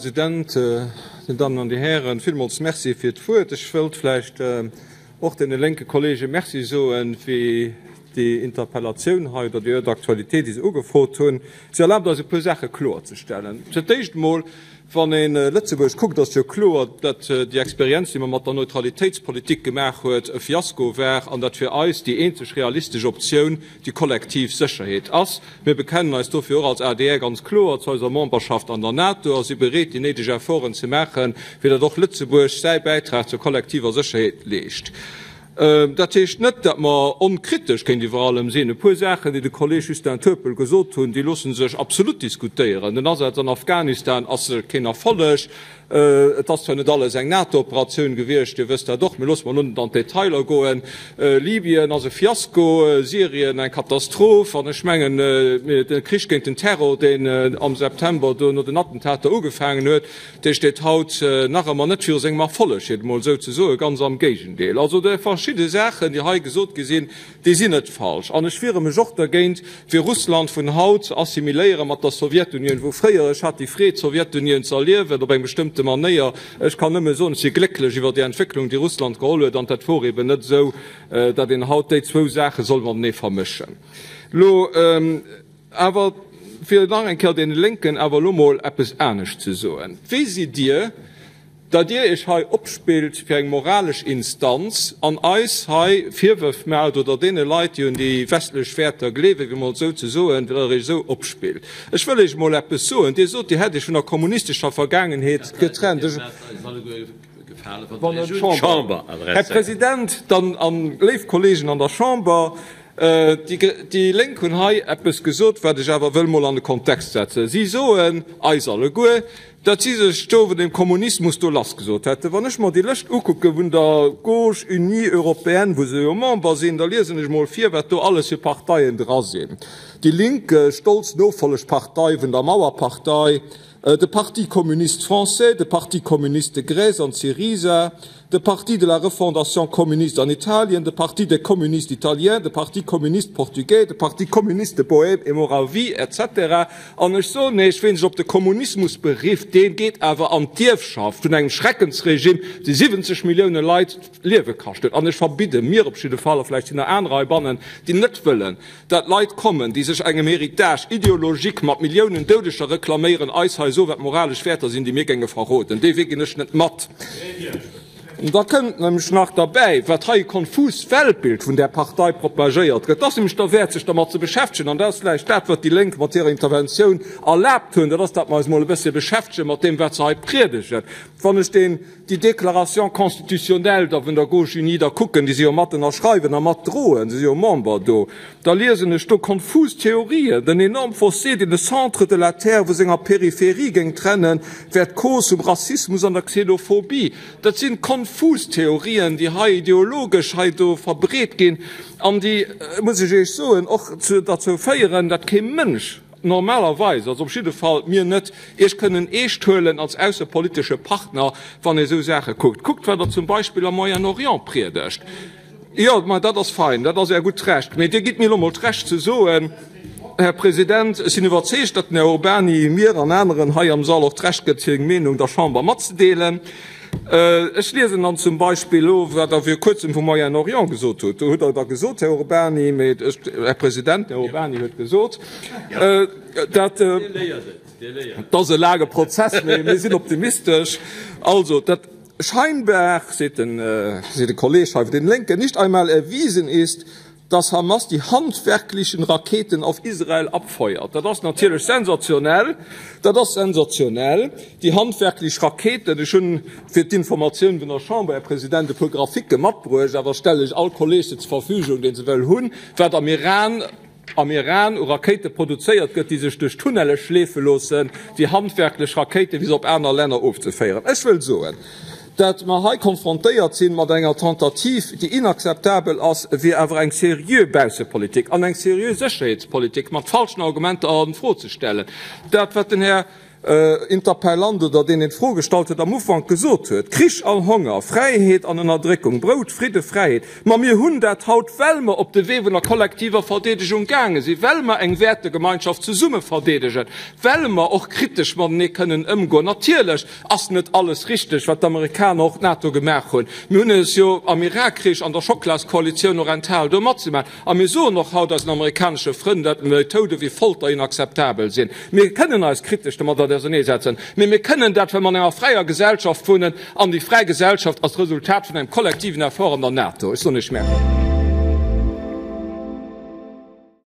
President, Dir Dammen an Dir Hären, villmools Merci fir d'Wuert. Ech wëllt vläicht och deene lénke Kollege Merci soen, fir déi Interpellatioun hei oder déi Heure d'actualité, déi se ugefrot hunn. Se erlaabt eis, e puer Saache kloerzestellen. Fir d'éischt emol, Wann ee Lëtzebuerg kuckt, ass jo kloer, datt déi Experienz, déi mer mat der Neutralitéitspolitik gemaach huet, e Fiasko war an datt fir eis déi eenzeg realistesch Optioun déi kollektiv Sécherheet ass. Mir bekennen eis dofir och als adr ganz kloer zu eiser Memberschaft an der NATO a si bereet, déi néideg Efforten ze maachen, fir datt och Lëtzebuerg säi Bäitrag zur kollektiver Sécherheet leescht. Dat heescht net, datt mer onkritesch géintiwwer allem sinn. E puer Saachen, déi de Kolleeg Justin Turpel gesot hunn, déi loosse sech absolut diskutéieren. Den Asaz an Afghanistan ass keen Erfolleg. Et ass zwar net alles eng NATO-Operatioun gewiescht, Dir wësst dat och, mee loosse mer elo net an d'Detailer goen. Libyen ass e Fiasko, Syrien eng Katastroph an ech mengen, de Krich géint den Terror, deen am September do no den Attentater ugefaangen huet, Dee steet haut nach ëmmer net viru sengem Erfolleg, fir et emol esou ze soen, ganz am Géigendeel. Also déi verschidde Saachen, déi hei gesot gi sinn, déi sinn net falsch. An ech wiere mech och dergéint, fir Russland vun haut ze assimiléiere mat der Sowjetunioun, wou fréier, ech hat déi Freed, d'Sowjetunioun ze erliewen op eng bestëmmte Manéier, ech kann nëmme soen, ech si glécklech iwwer déi Entwécklung, déi Russland geholl huet, an dat wor eben net esou, datt een haut déi zwou Saache soll matenee vermëschen. Elo. Awer fir nach eng Kéier deene Lénken awer elo mol eppes anescht ze soen, Wie sidd Dir, datt Dir Iech hei opspillt fir eng moralesch Instanz an eis hei Virwërf maacht oder deene Leit, déi un déi westlech Wäerter gleewen, fir emol esou ze soen, datt Der Iech esou opspillt? Ech wëll Iech emol eppes soen, Dir sot, Dir hätt Iech vun der kommunistescher Vergaangenheet getrennt. Ech. Här President, dann, an léif Kollegen an der Chamber, Déi Lénk hunn hei eppes gesot, wat ech awer wëll mol an de Kontext setzen. Si soen eis alleguer, datt si sech do vun dem Kommunismus do lassgesot hätten. Wann ech mer déi Lëscht ukucke vun der Gauche unie européenne, wou se jo Member sinn, da liesen ech mol vir, wat do alles fir Parteien dra sinn, Déi Linke, stolz Nofollegpartei vun der Mauerpartei, de Parti communiste français, de Parti communiste de Grèce an Syriza, de Parti de la refondation communiste an Italien, de Parti des communistes italiens, de Parti communiste portugais, de Parti communiste de Bohême et Moravie, etc. An ech soen Iech, ween sech op de Kommunismus berifft, dee geet awer an d'Ierfschaft vun engem Schreckensregime, dee 70 Millioune Leit d'Liewe kascht huet. An ech verbidde mir op jidde Fall, a vläicht sinn der anerer heibannen, déi net wëllen, Dat Leit kommen, déi sech engem Héritage idéologique mat Milliounen Doudeger reklaméieren, eis hei soen, wat moralesch Wäerter sinn, déi mir géinge verroden, dee Wee ginn ech net mat. Da kënnt nämlech nach derbäi, wat hei e konfus Weltbild vun där Partei propagéiert gëtt. Et ass nämlech derwäert, sech dermat ze beschäftegen. An dat ass vläicht dat, wat déi Lénk mat hirer Interventioun erlaabt hunn, dat ass, datt mer eis emol e bëssche beschäftege mat deem, wat se hei priedegen. Wann ech deen, déi Déclaration constitutionnelle da vun der Gauche unie da kucken, déi se jo mat ënnerschreiwen a mat droen, se si jo Member do, da liesen ech do konfus Theorien, den énorme Fossé, deen de Centre de la terre vu senger Périphérie géing trennen, wär d'Cause vum Rassismus an der Xenophobie. Dat si konfus Theorien, déi hei ideologesch hei do verbreet ginn an déi, muss ech Iech soen, och derzou féieren, datt kee Mënsch, Normalerweis, also op jidde Fall mir net, Iech kënnen eescht huelen als aussepolitesche Partner, wann ee sou Saache kuckt. Kuckt, wat Der zum Beispill am Moyen-Orient priedegt. Jo, ma dat ass fein, dat ass Är gutt Recht. Mee Dir gitt mir elo mol d'Recht ze soen, Här President, ech sinn iwwerzeegt, datt den Här Urbany mir an aneren hei am Sall och d'Recht gëtt, seng Meenung der Chamber matzedeelen. Ech liesen dann zum Beispill elo, wat Der viru Kuerzem vum Moyen-Orient gesot hutt. Do hutt Der da gesot, Här Urbany, mee ech, Här President, den Här Urbany huet gesot, dat, et ass e laange Prozess, mee mir sinn optimistesch, also, dat scheinbar, seet den, seet e Kolleeg hei vun deene Lénken, nicht einmal erwiesen ist, dass Hamas die handwerklichen Raketen auf Israel abfeuert. Dat ass natierlech sensationell. Dat ass sensationell, déi handwerklich Raketen. Ech hunn fir d'Informatioun vun der Chamber, Här President, e puer Graphicke matbruecht, awer stelle ech all Kolleeg se zur Verfügung, dee se wëll hunn, wat am Iran, am Iran u Rakéite produzéiert gëtt, déi sech duerch Tunnelle schleefe loossen, déi handwerklech Rakéiten, fir se op aner Länner ofzeféieren. Ech wëll soen, dat mer hei konfrontéiert si mat enger Tentative, déi inakzeptabel ass, fir awer eng seriö Baussepolitik an eng seriö Sécherheetspolitik mat falschen Argumenter a Fro ze stellen. Dat, wat den Här. Interpellant oder deen, deen d'Fro gestallt huet, am Ufank gesot huet, Krich an Honger, Fräiheet an Ënnerdréckung, Brout, Fridde, Fräiheet. Ma mir hunn dat haut, well mer op de Wee vun der kollektiver Verdeedegung gaange sinn, well mer eng Wäertegemeinschaft zesumme verdeedegen, well mer och kritesch matenee kënnen ëmgoen. Natierlech ass net alles richteg, wat d'Amerikaner, och d'NATO gemaach hunn. Mir hunn es jo am Irakkrich, an der Schocklaskoalitioun och enthal, do matzemaachen. A mir soen och haut eisen amerikanesche Frënn, datt Methoude wéi Folter inakzeptabel sinn. Mir kënnen eis kritesch domadder auserneesetzen, mee mir kënnen dat, well mer an enger fräier Gesellschaft wunnen, an déi fräi Gesellschaft ass d'Resultat vun engem kollektiven Effort an der NATO. Ech soen Iech Merci.